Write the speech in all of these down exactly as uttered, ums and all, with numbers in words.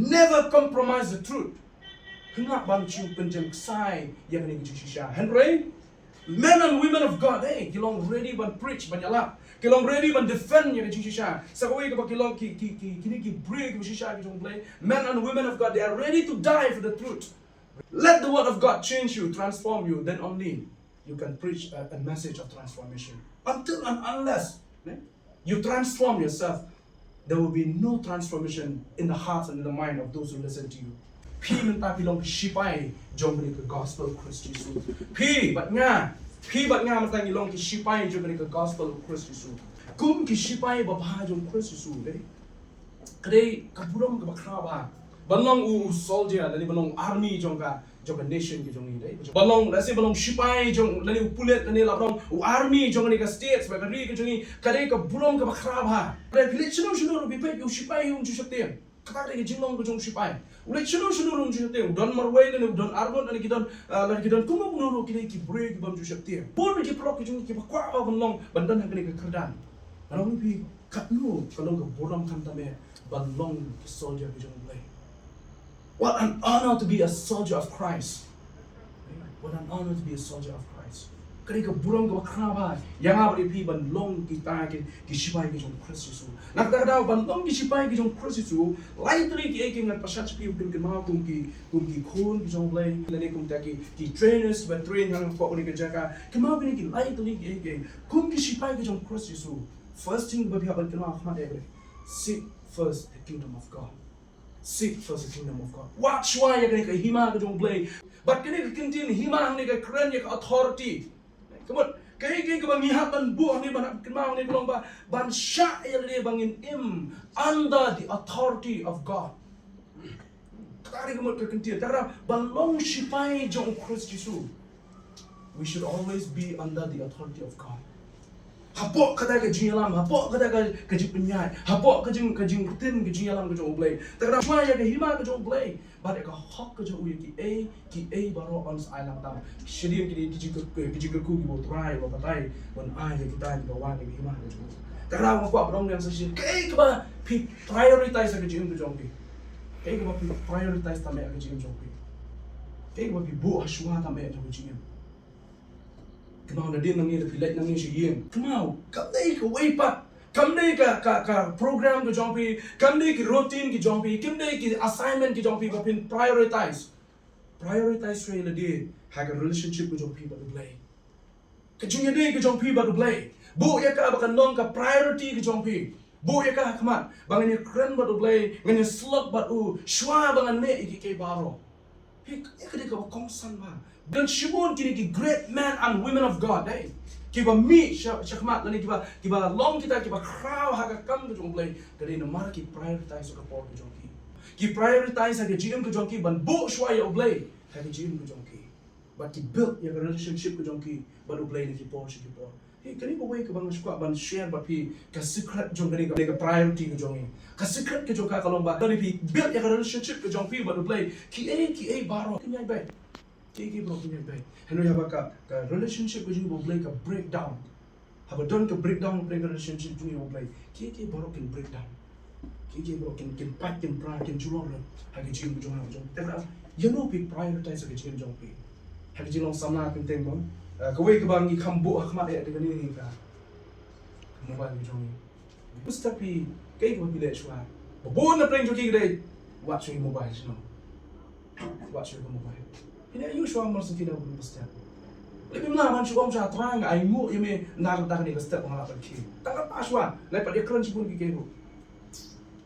Never compromise the truth. Hynrei ban shu pynjemksai ïa kane ka jingshisha. Hynrei men and women of God, eh, ki long ready ban preach, ban ïalap. Ki long ready ban defend ïa ka jingshisha. Sa kawei kaba ki long ki, ki, ki, kine ki briew kiba shisha ki jong U Blei. Men and women of God, they are ready to die for the truth. Let the word of God change you, transform you, then only you can preach a, a message of transformation. Until and unless, eh, you transform yourself, there will be no transformation in the heart and in the mind of those who listen to you. Phi mynta phi long ki shipai jong kane ka gospel Khrist Jisu. Phi bad nga, phi bad nga mynta ngi long ki shipai jong kane ka gospel Khrist Jisu. Kum ki shipai babha jong Khrist Jisu, dei. Ka dei ka burom kaba khraw bha ban long u, u soldier, lane ban long army jong ka, jong ka nation ka jong ngi, dei. Ban long, lehse ban long shipai jong, lane u pulit, lane la ban long u army jong kane ka state, ba ka ri ka jong ngi, ka dei ka burom kaba khraw bha. Lane phi leit shano shano ruh phi peit u shipai um ju sheptieng. Kata ka dei ka jinglong ka jong u shipai. U leit shano shano ruh um ju sheptieng. U don marwei lane u don arngut lane ki don, ah, lane ki don kumno kumno ruh ki dei ki briew kiba um ju sheptieng. Bun ki paralok ki jong ngi kiba kwah bha ban long, ban don ha kane ka kyrdan. Nga ong ïa phi, katno ka long ka burom khamtam eh ban long ki soldier ki jong U Blei. What an honor to be a soldier of Christ. What an honor to be a soldier of Christ. Ka dei ka burom kaba khraw bha ïa nga bad ïa phi ban long kita ki, ki shipai ki jong Khrist Jisu. Na kata ka daw ban long ki shipai ki jong Khrist Jisu, lai tylli kiei kiei ngan pynshai sha phi, phin kynmaw kum ki, kum ki khun ki jong U Blei, lane kum kita ki, ki trainers ba train hangne hapoh kane ka jaka. Kynmaw kine ki lai tylli kiei kiei kum ki shipai ki jong Khrist Jisu. First thing ba phi hap ban kynmaw ha khmat eh, seek first the kingdom of God. Seek first the kingdom of God. Wad shuwa ïa kane ka hima ka jong U Blei. Bad kane ka kyntien hima hangne ka kren ïa ka authority. Ka mut kaei kaei kaba ngi hap ban buh hangne, ban hap kynmaw hangne ka long ba ban shah ïa lade ba ngin im under the authority of God. Kata ka dei ka mut ka kyntien. Kata ban long shipai jong u Khrist Jisu, we should always be under the authority of God. Hapoh kata ka jingïalam, hapoh kata ka, ka jingpynïaid, hapoh ka jing, ka jingktien, ka jingïalam ka jong U Blei. Te ka dang shuwa ïa ka hima ka jong U Blei bad ïa ka hok ka jong u ïa kiei kiei baroh ban sa ai lang tam. Shadien kine ki jingkyrkhu, ki jingkyrkhu kiba U Trai u la batai ban ai ïa kita kiba wan ïa ka hima ka jong u. Te ka dang kwah ban ong ïa sa shisien, kaei kaba phi prioritize ha ka jingim ka jong phi? Kaei kaba phi prioritize tam eh ha ka jingim jong phi? Kaei kaba phi buh ha shuwa tam eh jong ka jingim? Kynmaw nadien nangne lada phi leit nangne sha ïing, kynmaw kam dei kawei pat, kam dei ka, ka, ka program ka jong phi, kam dei ki routine ki jong phi, kam dei ki assignment ki jong phi ba phin prioritize. Prioritize shuwa ïa lade ha ka relationship ka jong phi bad U Blei. Ka jingïadei ka jong phi bad U Blei, buh ïa ka ba kan long ka priority ka jong phi. Buh ïa ka ha khmat ba ngan ïakren bad U Blei, ngan ïasyllok bad u shuwa ba ngan leh ïa kiei kiei baroh. Phi, ïa ka dei kaba kongsan bha. Don shibun kine ki great men and women of God, eh, kiba mih sha, sha khmat lane kiba, kiba long kita kiba khraw ha ka kam ka jong U Blei. Ka dei namar ki prioritize ka por ka jong ki. Ki prioritize ha ka jingim ka jong ki ban buh shuwa ïa U Blei ha ka jingim ka jong ki. Bad ki build ïa ka relationship ka jong ki bad U Blei na ki por sha ki por. Hi, kane kawei kaba nga sngewkwah ban share bad phi, ka secret jong kane ka, ka priority ka jong ngi. Ka secret ka jong ka ka long ba lada phi build ïa ka relationship ka jong phi bad U Blei, kiei kiei baroh kin ïaid beit. Kiei kiei baroh kin ïaid beit. Hynrei haba ka, ka relationship ka jong ngi bad U Blei ka breakdown, haba don ka breakdown ka relationship jong ngi bad U Blei, kiei kiei baroh kin breakdown. Kiei kiei baroh kin, kin pait, kin pra, kin julor lut ha ka jingim jong nga jong. Te ka, ïano phi prioritize ha ka jingim jong phi? Ha ka jinglong samla kin teng mo. Ah, kawei kaba ngi kham buh ha khmat eh te kane ka mobile ka jong ngi. Mynstep phi, kaei kaba phi leh shuwa? Ba bun na pdeng jong ki ka dei wad shuwa ïa ka mobile, you know. Wad shuwa ïa ka mobile. Phi leh aiu shuwa mar shu ki da bun ba step? Leh phim lah ban shu ong sha Trai, nga ainguh ïa me na ka, da kane ka step ba nga lah ban khie. Tang kata shuwa, leh pat ïakren shibun kiei kiei ruh.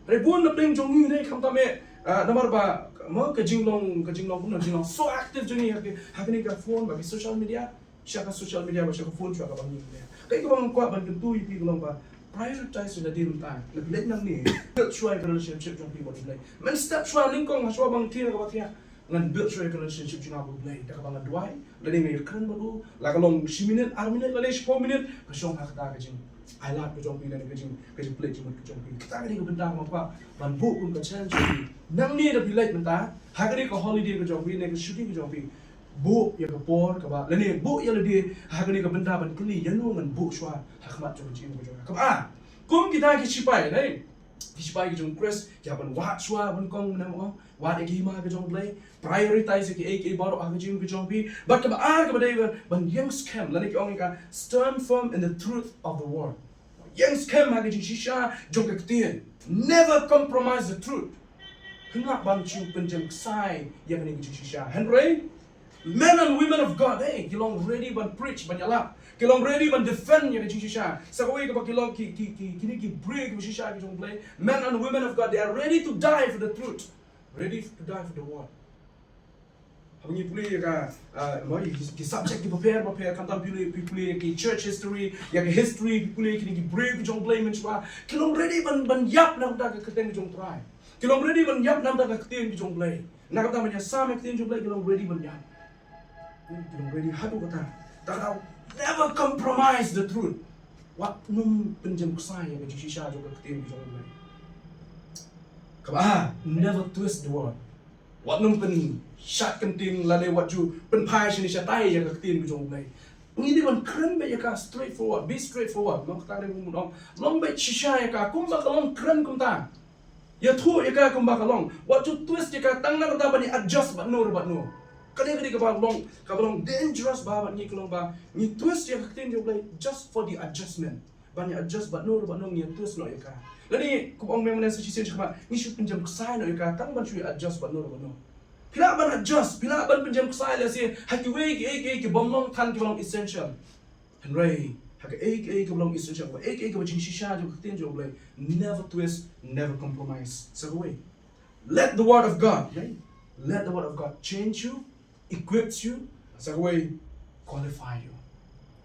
Hynrei bun na pdeng jong ngi ne khamtam eh, ah, namar ba mo ka jinglong, ka jinglong kumno, jinglong so active jong ngi ha ki, ha kane ka phone bad ki social media. Sha ka social media bad sha ka phone shuwa kaba ngi ne. Kaei kaba nga kwah ban kyntu ïa phi ka long ba prioritize ïa lade mynta. Lada phi leit nangne, build shuwa ïa ka relationship jong phi bad U Blei. Mynstep shuwa nyngkong ha shuwa ban thiah kaba thiah, ngan build shuwa ïa ka relationship jong nga bad U Blei. Da kaba nga duwai, lane nga ïakren bad u, la ka long shi minit, ar minit, lane shiphew minit, ka shong ha kata ka jing ailad ka jong phi, lane ka jing, ka jingpynleit jingmut ka jong phi. Kata ka dei ka bynta kaba nga kwah ban buh kum ka challenge jong phi. Nangne lada phi leit mynta ha kane ka holiday ka jong phi, ne ka shuti ka jong phi, buh ïa ka por kaba, lane buh ïa lade ha kane ka bynta ban kylli, ïano ngan buh shuwa ha khmat jong ka jingim ka jong nga. Kaba ar, kum kita ki shipai, ne? Ki sipai ki jong Khrist ki hap ban wad shuwa ban kong, mynne mo, wad ïa ki hima ki jong U Blei. Prioritize ïa kiei kiei baroh ha ka jingim ki jong phi. Bad kaba ar kaba dei ban, ban ïeng skhem, lane ki ong ïa ka, stand firm in the truth of the word. Ïeng skhem ha ka jingshisha jong ka ktien. Never compromise the truth. Kynmaw ban shu pynjem ksai ïa kane ka jingshisha. Hynrei men and women of God, eh, ki long ready ban preach, ban ïalap. Ki long ready ban defend ïa ka jingshisha. Sa kawei kaba ki long ki, ki, ki, kine ki briew kiba shisha ki jong U Blei. Men and women of God, they are ready to die for the truth. Ready to die for the word. Haba ngi pule ïa ka, ah, mo, ki, ki subject kiba pher bapher, khamtam pule, phi pule ïa ki church history, ïa ka history, phi pule ïa kine ki briew ki jong U Blei mynshuwa. Ki long ready ban, ban ïap na ka bynta ka ktien ki jong U Trai. Ki long ready ban ïap na ka bynta ka ktien ki jong U Blei. Na ka bynta ban ïasam ïa ka ktien jong U Blei, ki long ready ban ïap. Ki long ready haduh katta. Te kata, never compromise the truth. Wat nym pynjem ksai ïa ka jingshisha jong ka ktien jong U Blei. Kaba ar, never twist the word. Wat nym pynshad ktien lane wat ju pynphai shane shatai ïa ka ktien jong U Blei. Ngi dei ban kren beit ïa ka straightforward, be straightforward. Long kata ka dei ba ngi ong, long beit shisha ïa ka kumba ka long, kren kumta. Ïathuh ïa ka kumba ka long. Wat ju twist ïa ka tang na ka bynta ban adjust bad no re bad no. Ka dei, ka dei kaba long, kaba long dangerous bha bad ngi, ka long ba ngi twist ïa ka ktien jong U Blei just for the adjustment. Ban ïa adjust bad no re bad no, ngi ïa twist noh ïa ka. Lane kumba ong mynne sa shisien shakhmat, ngi shu pynjem ksai noh ïa ka tang ban shu ïa adjust bad no re bad no. Phi lah ban adjust, phi lah ban pynjem ksai lehse ha kiwei kiei kiei kibym long than, kibym long essential. Hynrei ha kaei kaei kaba long essential, kaei kaei kaba jingshisha jong ka ktien jong U Blei, never twist, never compromise. Sa kawei, let the word of God, eh? Let the word of God change you, equips you. Sa kawei, qualify you.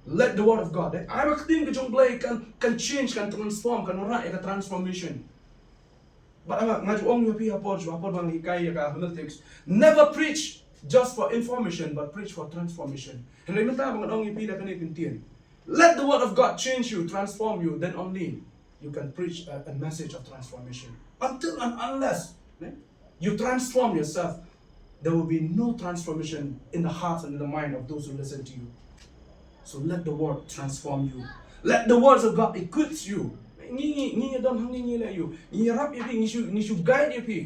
Let the word of God, eh? Ai ba ka ktien ka jong U Blei kan, kan change, kan transform, kan wanrah ïa ka transformation. Bad nga, nga ju ong ïa phi ha por, ha por ba nga hikai ïa ka hermeneutics, never preach just for information, but preach for transformation. Hynrei mynta ba ngan ong ïa phi da kane ka ktien, let the word of God change you, transform you, then only you can preach a, a message of transformation. Until and unless, eh, you transform yourself, there will be no transformation in the hearts and in the mind of those who listen to you. So let the word transform you. Let the words of God equips you. Ngi, ngi, ngi don hangne, ngi leh ïa u, ngi ïarap ïa phi, ngi shu, ngi shu guide ïa phi.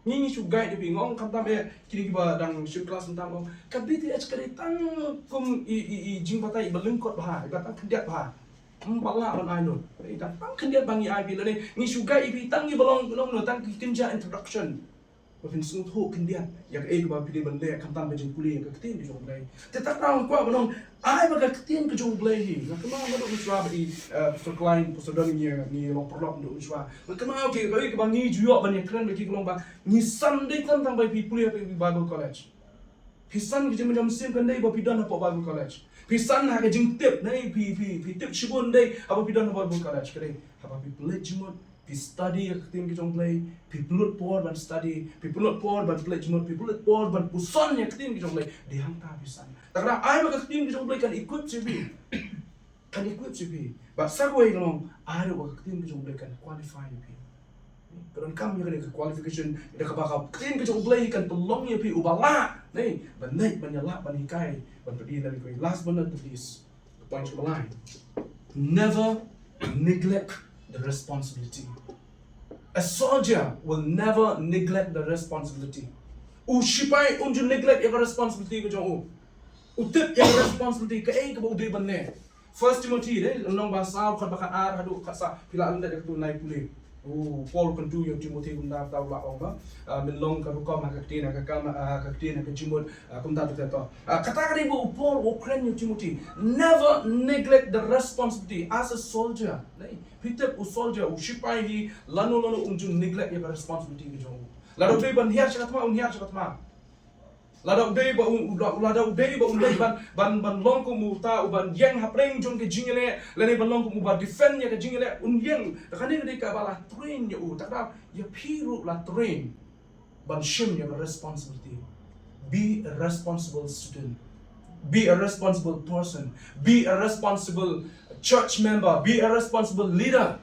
Ngi, ngi shu guide ïa phi. Nga ong khamtam eh, kine kiba dang shu class mynta, nga ong ka B T H ka dei tang kum i, i, i jingbatai iba lyngkot bha, iba tang khyndiat bha. Ym pat lah ban ai lut. Ïa ka tang khyndiat ba ngi ai phi lane ngi shu guide ïa phi tang ïa ba long, long noh tang ki kynja introduction. Ba phin sngewthuh khyndiat ïa kaei kaba phi dei ban leh, khamtam ka jingpule ïa ka ktien ka jong U Blei. Te ta ka daw nga kwah ban ong, ai ba ka ktien ka jong U Blei hi. Nga kynmaw naduh mynshuwa ba i, eh, Pastor Klein, Pastor Don, ngi, ngi long paralok naduh mynshuwa. Nga kynmaw ki, kaei kaba ngi ju ïoh ban ïakren bad ki ka long ba ngi san dei tang tang ba phi pule ha Bible College. Phi san ka jingmynjur mynsiem kan dei ba phi don hapoh Bible College. Phi san ha ka jingtip, ne, phi, phi, phi tip shibun dei haba phi don ha Bible College, ka dei haba phi pynleit jingmut, phi study ïa ka ktien ka jong U Blei, phi pynlut por ban study, phi pynlut por ban pynleit jingmut, phi pynlut por ban puson ïa ka ktien ka jong U Blei, dei hangta phi san. Te ka daw ai ba ka ktien ka jong U Blei kan equip ïa phi. Kan equip ïa phi. Bad sa kawei ka long, ai ruh ba ka ktien ka jong U Blei kan qualify ïa phi. Ka donkam ïa kane ka qualification, ïa kaba ka ktien ka jong U Blei kan pynlong ïa phi uba lah, ne, ban leit, ban ïalap, ban hikai, ban pynïaid ïa kawei. Last but not the least, ka point kaba lai, never neglect the responsibility. A soldier will never neglect the responsibility. U sipai um ju neglect ïa ka responsibility ka jong u. U tip ïa ka responsibility, kaei kaba u dei ban leh. First Timothy, eh, lynnong ba saw, khat ba khat ar haduh khat sa, phi lah lyndet ïa katu, nai pule. U Paul u kyntu ïa u Timothy kumta, ta u la ong ba, ah, men long ka rukom ha ka ktien, ha ka kam, ah, ha ka ktien, ha ka jingmut, ah, kumta, kumta, kumta. Ah, kata ka dei ba u Paul u kren ïa u Timothy. Never neglect the responsibility as a soldier. Nai, phi tip u soldier, u sipai hi, lano lano um ju neglect ïa ka responsibility ka jong u. Lada u dei ban hiar sha ka thma, un hiar sha ka thma. Lada u dei ba u, u, lada u dei ba un dei ban, ban, ban long kum uta uban ïeng hapdeng jong ka jingïaleh, lane ban long kum uba defend ïa ka jingïaleh, un ïeng. Te kane ka dei kaba la train ïa u, te ka daw ïa phi ruh la train ban shim ïa ka responsibility. Be a responsible student. Be a responsible person. Be a responsible church member. Be a responsible leader.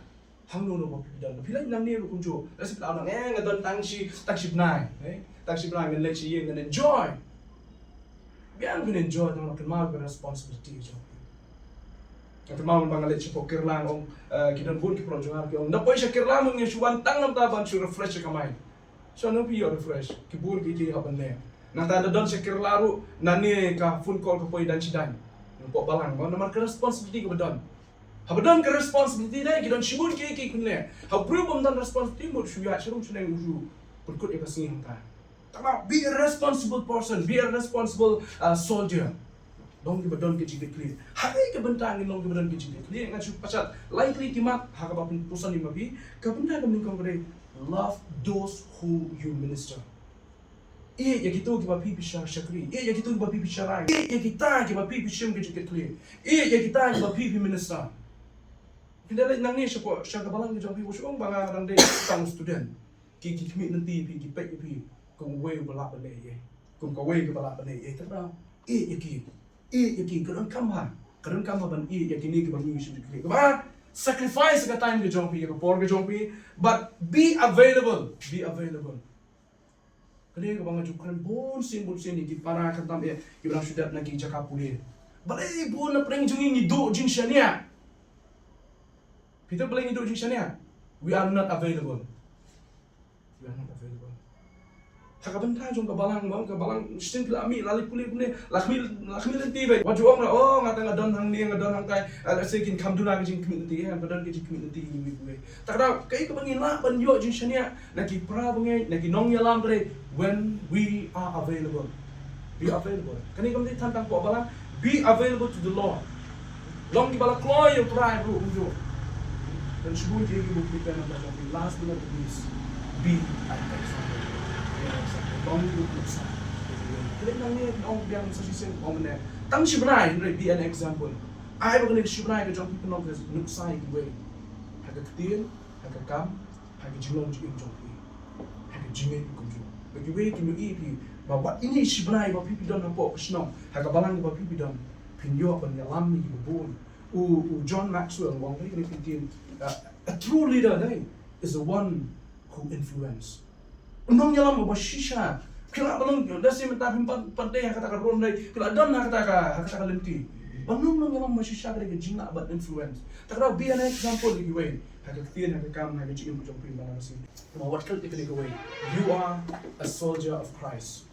Hangno hangno ba phi don. Phi leit nangne ruh kumjuh. Lada phi la ong, eh, nga don tang shi, tang shi bnai. Eh, tang shi bnai ngan leit sha ïing, ngan enjoy. Biang phin enjoy tang ba kynmaw ka responsibility jong phi. Nga kynmaw mynba nga leit shapoh Kerala, ong, eh, ki don bun ki paralok jong nga ki ong, da poi sha Kerala mynta nga shu wan tang namar ban shu refresh ka mind. Sha no phi ïoh refresh, ki bun ki ki hap ban leh. Nangta da don sha Kerala ruh, nangne ka phone call ka poi dang shi dang. Nga poi balang, namar ka responsibility kaba don. Haba don ka responsibility dei, ki don shibun ki ki khun leh. Haba pyrshah bym don responsibility, mut shu ïa sharum shu neng u shu pynkut ïa ka sngi hangta. Tangba, be a responsible person, be a responsible, uh, soldier. Long kiba don ka jingkitkhlieh. Ha kaei ka bynta ngin long kiba don ka jingkitkhlieh? Nga shu pachat, likely ki mat ha kaba pynpuson ïa ma phi, ka bynta ka mling kong ka dei, love those who you minister. Ïeit ïa kito kiba phi phi shah shakri, ïeit ïa kito kiba phi phi shah rai, ïeit ïa kita kiba phi phi shim ka jingkitkhlieh, ïeit ïa kita kiba phi phi minister. Phi da leit nangne shapoh sha ka balang ka jong phi, wat shu ong ba nga dang dei tang student. Ki ki khmih lynti phi, ki peit ïa phi kum uwei uba lah ban leh ei ei, kum kawei kaba lah ban leh ei ei. Tang ba ïeit ïa ki, ïeit ïa ki, ka donkam ha, ka donkam ha ban ïeit ïa kine kiba ngi shim jingkitkhlieh. Kaba sacrifice ka time ka jong phi, ka por ka jong phi, but be available, be available. Kane kaba nga ju kren bun sien bun sien ïa ki para khamtam eh, kiba dang shu dep na ki jaka pule. Balei bun na pdeng jong ngi ngi duh jingshaniah? Phi tip balei ngi duh jingshaniah? We are not available. We are not available. Ha ka bynta jong ka balang, bang ka balang, shisien phi la mih, la leit pule kumne, la khmih, la khmih lynti beit. Wat ju ong ra, oh, nga tang nga don hangne, nga don hangtai, eh, let's say kin kham duna ka jingkhmih lynti, eh, ba don ka jingkhmih lynti iwei pa iwei. Te ka daw, kaei kaba ngi lah ban ïoh jingshaniah na ki para bangeit, na ki nongïalam ka dei, when we are available. Be available. Kane kam dei tang tang hapoh balang, be available to the Lord. Long kiba la kloi ïa U Trai ruh kumjuh. Don shibun ki ki bun ki pen, last but not the least, be an example. Be an example. Long ki bun ki sa. Kane nangne ong biang sa shisien ong ne. Tang shi bnai, hynrei be an example. Ai ba kane shi bnai ka jong phi pynlong ka nuksa ïa kiwei. Ha ka ktien, ha ka kam, ha ka jinglong jingim jong phi, ha ka jingngeit kumjuh. Ba kiwei kin ïohi ïa phi ba wat ine i shi bnai ba phi phi don hapoh ka shnong, ha ka balang ba phi phi don, phin ïoh ban ïalam ïa kiba bun. U, u John Maxwell u ong, kane ka ktien, uh, a true leader, eh, is the one who influence. U nongïalam uba shisha. Phi lah ban long, let's say mynta phim pat, pat dei ha kata ka role, dei phi lah don ha kata ka, ha kata ka lynti. Ban long nongïalam uba shisha ka dei ka jinglah ban influence. Te ka daw, be an example ïa kiwei. Ha ka ktien, ha ka kam, ha ka jingim jong phi man la ka sngi. Namar wat klet ïa kane kawei. You are a soldier of Christ.